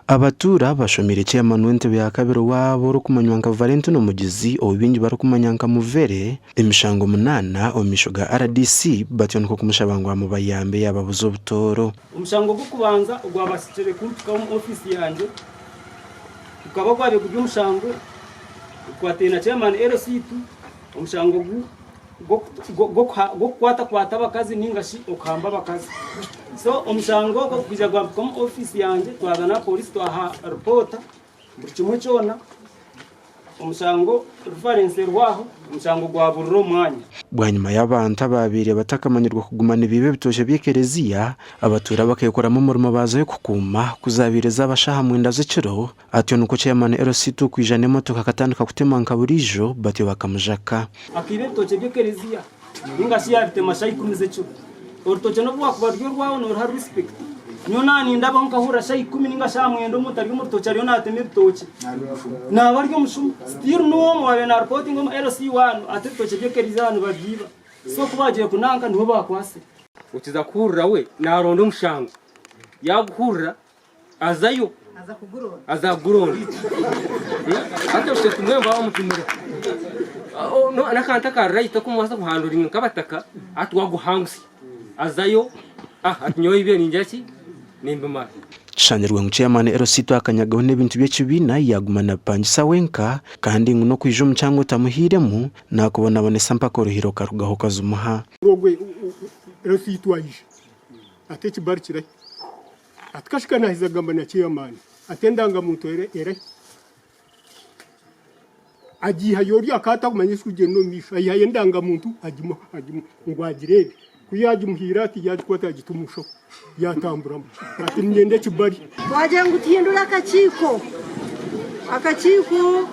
Abatuura bashomeire Chairman w'entebe ya kabiri waabo orikumanywa nka Valentino Mugizi ou baingi barikumanya nka Muvere emishango munaana omu maisho ga RDC batyo nikwo kumushaba ngu amubayambe yaababuza obutooro. Omushango gw'okubanza ogwabasikire kumpikaho omu ofiisi yangye gukaba gwabaire guri omushango ogukwataine na Chairman LC tu, omushango gw'okukwatakwata abakazi ninga shi okuhamba abakazi. So omushango ogwo gwija gwampika omu ofiisi yangye twaza n'aha pooriisi twaha ripoota buri kimwe kyona. Omushango reference eriho aho, omushango gwaburira omu mwanya. Bwanyima y'abantu abaabaire batakamanyirwe kuguma nibiiba ebitookye by'ekereziya, abatuura bakeekoramu omurimo baazayo kukuuma ku zaabaire zaaba shaaha mwenda z'ekiro, atyo nikwo Chairman LC2 kwija n'emotoka akatandika kutema nka buriijo batyo bakamujaka. Akaiba ebitookye by'ekereziya Ninga shi yaabitema shaaha ikumi z'ekiro. Orutookye n'obu rwakuba ruri orwawe nooruha respect. Nyowe naaba nindabaho nkahurira shaaha ikumi ninga shaaha mwenda omuntu ari omu rutookye ariyo naatema ebitookye. Naaba ari omushuma. Still n'omwe owaabaire naaripootinga omu LC one ati ebitookye by'ekereziya aha nibabyiba. So ku baagiire kunanka niho baakwatsire. Okiza kuhurira we naaronda omushango, yaaguhurira azayo aza kuguronda. Hati orutookye tumwe bamutumira n'akantu aka right aku mubaasa kuhanduringa nk'abataka hati waguhangusya azayo ati nyowe ebi ningira ki nimbimara. Kishangirwe ngu Chairman LC akanyagaho n'ebintu by'ekibiina yaaguma nabipangisa wenka kandi ngu n'okwija omu kyanga otamuhairemu naakubonabonesa mpaka oruhire okarugaho okazumuha. Ogwe LC aija ati ekibari kirahi? Ati kashika naaheza kugamba na chairman ati endangamuntu erahi? Agiihayo ori akaba atakumanya ekirikugyenda omu maisho aihayo endangamuntu agimuha agimuha ngu agireebe. Ku yaagimuhaire ati yaagikwata yaagita omu nshaho yaatamburamu ati niinyenda ekibari. Twagira ngu tuhindure akakiiko, akakiiko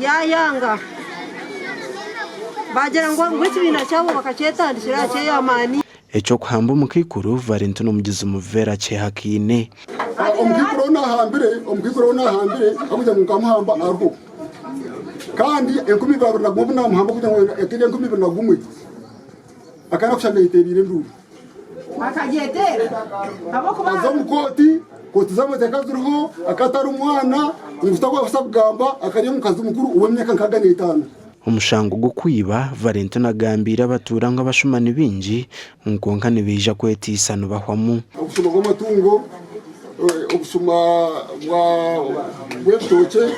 yaayanga. Baagira ngu ekibiina kyabo bakakyetandikira aha chairman. Eky'okuhamba omukaikuru Valentino Omugizi Muvera kyehakaine. Omukaikuru ou naahambire, omukaikuru ou naahambire ahabw'okugira ngu nkamuhamba ariho. Kandi 2021 obu naamuhamba kugira ngu eka eri 2001 akaba arikushusha naayeteereire enduuru. Aza omu kooti, kooti z'amateeka ziriho, akaba atari mwana, ngu tarikubaasa kugamba, akaba ari omukazi mukuru ow'emyaka 65. Omushango gw'okwiba, Valentino agambiire abatuura ngu abashuma ni baingi ngu kwonka nibaija kwetiisa nibahwamu. Obushuma bw'amatungo, obushuma bw'ebitookye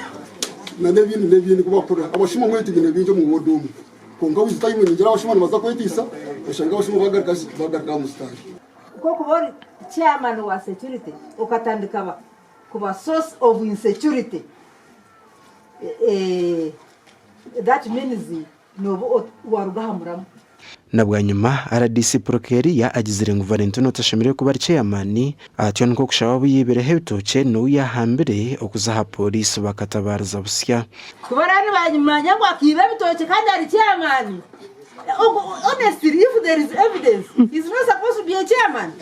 n'ebindi n'ebindi ku bakukora. Abashuma mbwenu twine baingi omu ward omu kwonka buri time ningira abashuma nibaza kwetiisa oshange abashuma bagaruka aha musitaari. Nk'okuba ori chairman wa security okatandika kuba source of insecurity. That means nooba waruga aha muramwa. Na bwanyima, rdc Purokeriya agizire ngu Valentino tashemereire kuba ari ceyamaani, atyo nikwo kushaba abu yaibireho ebitookye n'ou yaahambire okuza aha pooriisi bakatabaariza busya. Ku baraabe nibamanya ngu akaiba ebitookye kandi ari chairman, honestly if there is evidence, he is not supposed to be a chairman.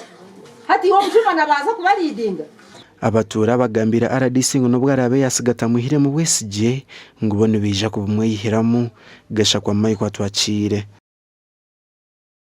Hati iwe omushuma nabaasa kuba leadinga? Abatuura bagambiire rdc ngu n'obu araabe yaatsiga atamwihiremu bwesigye, ngu bo nibaija kubumweyihiramu. Gashakwa Michael Atwakiire.